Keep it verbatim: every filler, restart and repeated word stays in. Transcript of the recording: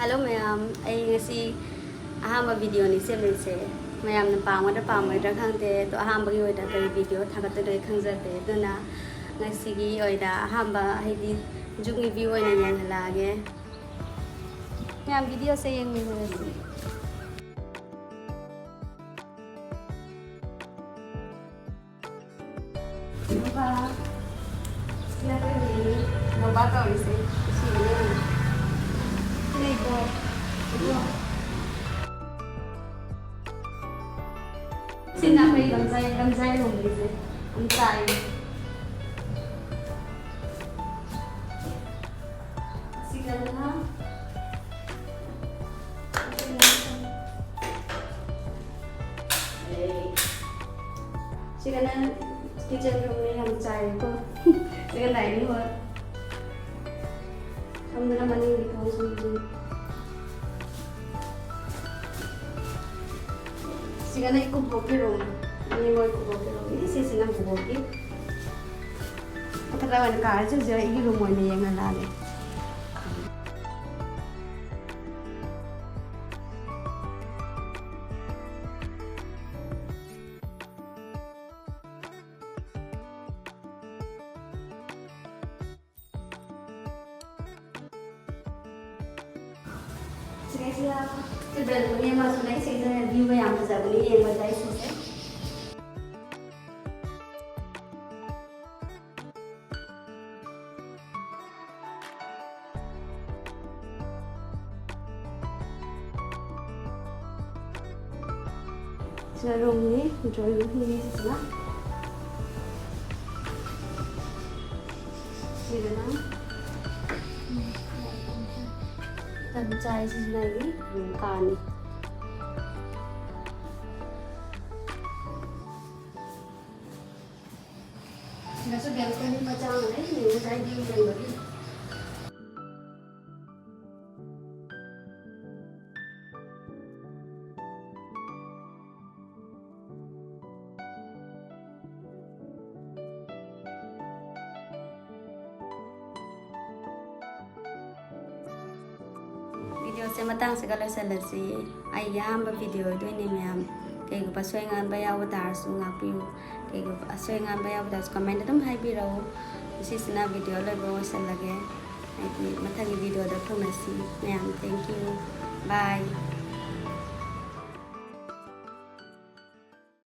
Hello ꯃꯌꯥꯝ, ꯑꯩ ꯉꯁꯤ ꯑꯍꯥꯟꯕ videoꯅꯤ ꯁꯦꯝꯂꯤꯁꯦ꯫ ꯃꯌꯥꯝꯅ ꯄꯥꯝꯒꯗ꯭ꯔꯥ ꯄꯥꯝꯃꯣꯏꯗ꯭ꯔꯥ ꯈꯪꯗꯦ, ꯑꯗꯣ ꯑꯍꯥꯟꯕꯒꯤ ꯑꯣꯏꯅ ꯀꯔꯤ video ꯊꯥꯒꯠꯇꯣꯏꯅꯣ ꯑꯩ ꯈꯪꯖꯗꯦ꯫ ꯑꯗꯨꯅ ꯉꯁꯤꯒꯤ ꯑꯣꯏꯅ ꯑꯍꯥꯟꯕ, ꯍꯥꯏꯗꯤ, ꯌꯨꯝꯒꯤ view ꯑꯣꯏꯅ ꯌꯦꯡꯍꯜꯂꯛꯑꯒꯦ꯫ ꯃꯌꯥꯝ videoꯁꯦ ꯌꯦꯡꯃꯤꯟꯅꯔꯁꯤ꯫ ꯅꯣꯕꯥ꯫ ꯁꯤꯅ ꯑꯩꯈꯣꯏꯒꯤ ꯅꯣꯕꯥ ꯀꯧꯔꯤꯁꯦ꯫ ꯁꯤꯅꯦ꯫ ꯁꯤꯅ ꯏꯕꯣ꯫ ꯏꯕꯣ꯫ ꯁꯤꯅ ꯑꯩꯈꯣꯏ ꯂꯝꯖꯥꯏ, ꯂꯝꯖꯥꯏ ꯂꯣꯝꯒꯤꯁꯦ꯫ ꯂꯝꯖꯥꯏ꯫ ꯁꯤꯒꯅ ꯁꯤꯒꯅ kitchen roomꯅꯦ, ꯌꯥꯝ ꯆꯥꯏꯀꯣ꯫ ꯁꯤꯒ dining hall꯫ ꯁꯣꯝꯗꯅ ꯃꯅꯤꯡꯒꯤ ꯊꯣꯡ ꯁꯨꯝ ꯁꯨꯝ꯫ ꯁꯤꯒꯅ ꯏꯀꯨꯕꯣꯛꯀꯤ room꯫ ꯃꯅꯤꯡ ꯍꯣꯏ ꯏꯀꯨꯕꯣꯛꯀꯤ roomꯅꯤ꯫ ꯁꯤꯁꯤꯅ ꯕꯨꯕꯣꯛꯀꯤ꯫ ꯃꯊꯛꯇ ꯑꯣꯏꯅ ꯀꯥꯔꯁꯦ ꯍꯧꯖꯤꯛ ꯑꯩꯒꯤ room ꯑꯣꯏꯅ ꯌꯦꯡꯍꯜꯂꯛꯑꯒꯦ꯫ ꯁꯤꯗꯩꯁꯤꯗ balcony ꯑꯃꯁꯨ ꯂꯩ꯫ ꯁꯤꯗ view ꯃꯌꯥꯝ ꯐꯖꯕꯅꯤ ꯌꯦꯡꯕꯗ ꯑꯩ ꯁꯤꯁꯦ꯫ ꯁꯤꯅ roomꯅꯤ, drawing roomꯅꯤ ꯁꯤꯁꯤꯅ꯫ ꯁꯤꯗꯅ ꯇꯟ ꯆꯥꯏ, ꯁꯤꯁꯤꯅ ꯑꯩꯒꯤ room ꯀꯥꯅꯤ꯫ ꯁꯤꯗꯁꯨ balcony ꯃꯆꯥ ꯑꯃ ꯂꯩ, ꯉꯁꯥꯏ view ꯂꯩꯕꯒꯤ꯫ Video ꯚꯤꯗꯤꯑꯣꯁꯦ ꯃꯇꯥꯡꯁꯤꯒ ꯂꯣꯏꯁꯤꯜꯂꯁꯤ꯫ ꯑꯩꯒꯤ ꯑꯍꯥꯟꯕ ꯚꯤꯗꯤꯑꯣ ꯑꯣꯏꯗꯣꯏꯅꯦ ꯃꯌꯥꯝ꯫ ꯀꯩꯒꯨꯝꯕ ꯑꯁꯣꯏ ꯑꯉꯥꯝꯕ ꯌꯥꯎꯕ ꯇꯥꯔꯁꯨ ꯉꯥꯛꯄꯤꯌꯨ꯫ ꯀꯩꯒꯨꯝꯕ ꯑꯁꯣꯏ ꯑꯉꯥꯝꯕ ꯌꯥꯎꯕ ꯇꯥꯔꯁꯨ comment ꯑꯗꯨꯝ ꯍꯥꯏꯕꯤꯔꯛꯎ꯫ ꯃꯁꯤꯁꯤꯅ ꯚꯤꯗꯤꯑꯣ ꯂꯣꯏꯕ ꯑꯣꯏꯁꯜꯂꯒꯦ꯫ ꯍꯥꯏꯗꯤ ꯃꯊꯪꯒꯤ ꯚꯤꯗꯤꯑꯣꯗ ꯊꯦꯡꯅꯁꯤ ꯃꯌꯥꯝ꯫ Thank you. Bye.